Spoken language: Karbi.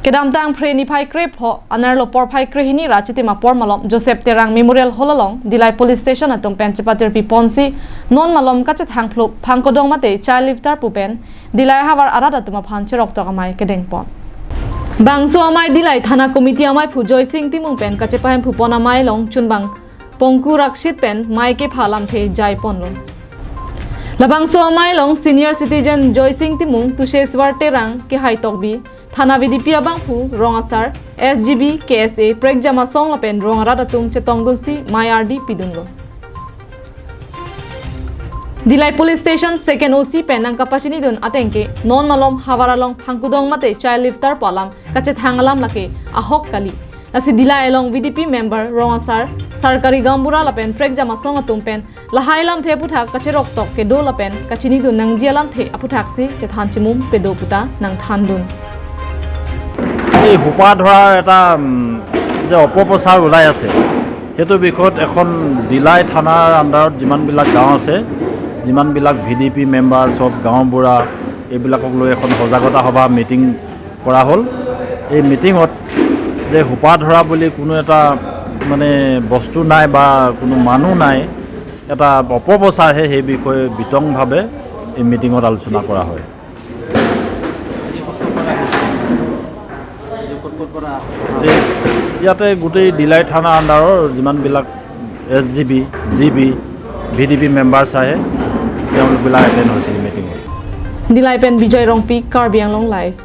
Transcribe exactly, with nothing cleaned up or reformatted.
Kedamtang Phre niphai krepho, anerlo porphai krehini ra chitim apor malom Joseph Terang Memorial Hall along Dillai Police Station atum pen chepatirpi ponsi non malom kachethang phlup phangkodong mate child lifter pu pen Dillai havar arat atum aphan cheroktok amei kedeng pon. Bangso amei Dillai Thana Committee ameiphu Joysing Timung pen kachepahemphu pon amei along chunbang Pongku Rakshit pen mei kepha alamthe jai ponlo. Labangso amei along senior citizen Joysing Timung, Tusheshwar Terang, Kehai Tokbi, Thana V D P abangphu, rong asar, S G B, K S A, prekjam asong lapen rong arat atum chetongdunsi mei ardi pidunlo. Dillai Police Station Second O C pen nangkapachinidun ateng ke non malom havar along phangkodong mate child lifter pu alam kachethang alam lake ahok kali. Lasi Dillai along V D P member, rong asar, sarkari gaonbura lapen prekjam asong atum pen lahai alamthe aphuthak kacheroktok kedo lapen kachinidun nangji alamthe aphuthaksi chethan chimum pedo puta nangthandun. এই সোপা ধৰাৰ এটা, উম, যে অপপ্ৰচাৰ ওলাই আছে, সেইটো বিষয়ত এখন ডিলাই থানাৰ আণ্ডাৰত যিমানবিলাক গাঁও আছে, যিমানবিলাক ভি ডি পি মেম্বাৰ, চব গাঁওবুঢ়া, এইবিলাকক লৈ এখন সজাগতা সভা মিটিং কৰা হ'ল। এই মিটিঙত যে সোপা ধৰা বুলি কোনো এটা, মানে, বস্তু নাই বা কোনো মানুহ নাই, এটা অপপ্ৰচাৰহে, সেই বিষয়ে বিতংভাৱে এই মিটিঙত আলোচনা কৰা হয়। যে ইয়াতে গোটেই ডিলাই থানা আণ্ডাৰৰ যিমানবিলাক S G B, G B, V D P members আহে, তেওঁলোকবিলাক এটেণ্ড হৈছিল মিটিঙত। Dillai pen Bijoy Rongpi, Karbi Anglong Live.